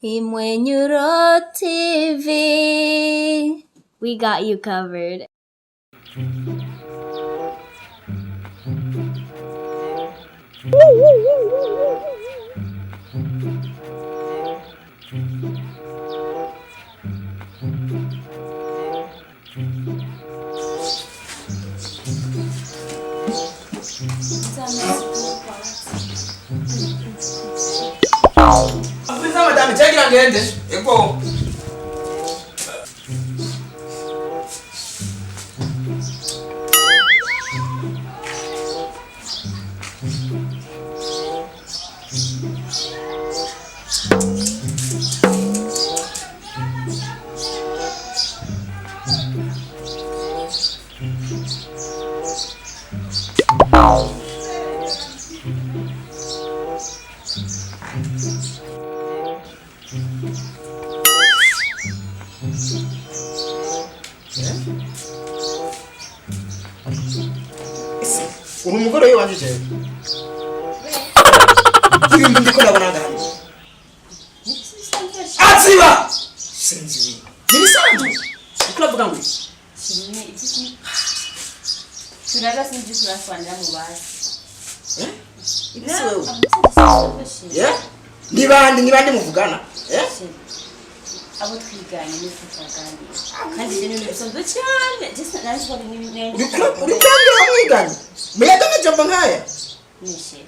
Imwenyuro TV. We got you covered. Mwiza madame chagira ngende. Eko. Uri umugore w'iwanje jewe. Ibintu ndiko ndabona ngaha. Aziba! Sinzi. Nibisanzwe. Uko uravuga ngo iki? Turara sinzi kuraswanira mu basi. Eh? Ibisi wewe. Eh? Ni bande ni bande muvugana? Eh? Abo twiganye nitwe twaganira. Kandi ibyo ni ibintu bisanzwe cyane. Jese naje ko ni Uri kurambwira mwiganye? Muyaga amajambo nkaya? Nishe.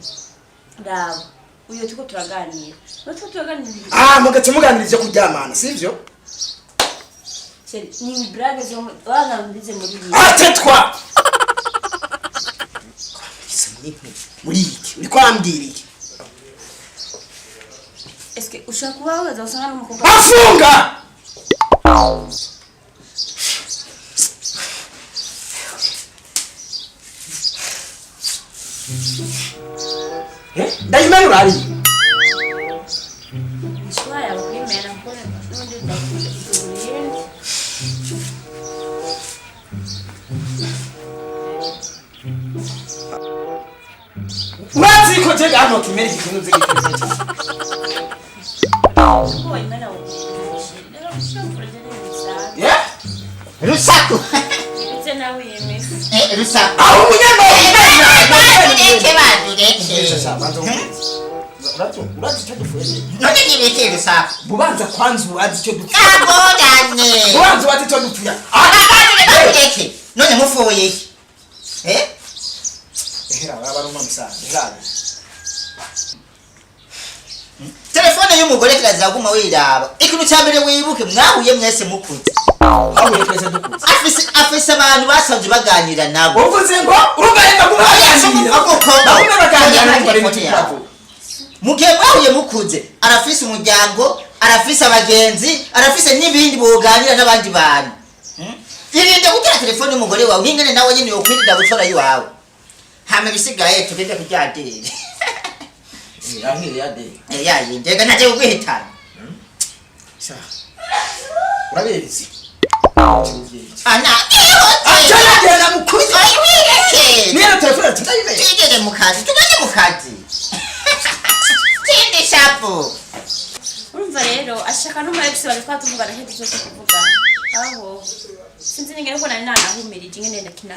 Raba. Uyo tuko turaganira. No tuko turaganira. Ah, mugaca muganira ivyo kuryamana, sivyo? Chéri, ni blague zo wana mbize muri iyi. Atetwa! Muri iki? Uriko urambwira iki? Eske ushobora kuba waza usanga n'umukobwa Afunga! Eh? Ndayimena urari. Ishwa yawe kwimena kuko n'ubundi ndakunda ibindi. Urazi ko je hano kimera iki kintu nzi gikeze. Kuko wayimena wowe. Rero ushobora kujya n'ibintu Yeah? Rusaku. Ndetse nawe yemeza. Eh, Rusaku. Aho umunyama Badureke, badureke. Urazi icyo dupfuye? None nibeke Rusaku. Bubanza kwanza urazi icyo dupfuye. Kagorane. Bubanza urazi icyo dupfuye. Badureke, badureke. None mufoye iki? Eh? Hera baba ari umusaza. Hera. Telefone y'umugore kirazira kuguma wiraba. Ikintu cya mbere wibuke mwahuye mwese mukuze. Aho twese dukuze. Afise abantu basanzwe baganira nabo. Uvuze ngo urumva reka kubaganira. Bagumye baganira ariko ari Telefone yawe. Mu gihe mwahuye mukuze, arafise umuryango, arafise abagenzi, arafise n'ibindi boganira n'abandi bantu. Irinde gutera telefone y'umugore wawe nk'ingene nawe nyene yokwirinda gutora iwawe. Hama ibisigaye tugende kuryadiri. Yankiri ya de. Yayindi reka ntaje kuguhitana. Sha. Urabizi. Ana Ajana genda mukubita. Oyi wireke. Niyo telefone tutayimenya. Tugende mu kazi, tugende mu kazi. Tindi shapu. Urumva rero ashaka n'umara gusa twaba tuvugana nk'ibyo byose kuvuga. Aho sinzi ningene ko nari nanahumirije ingene ndakina.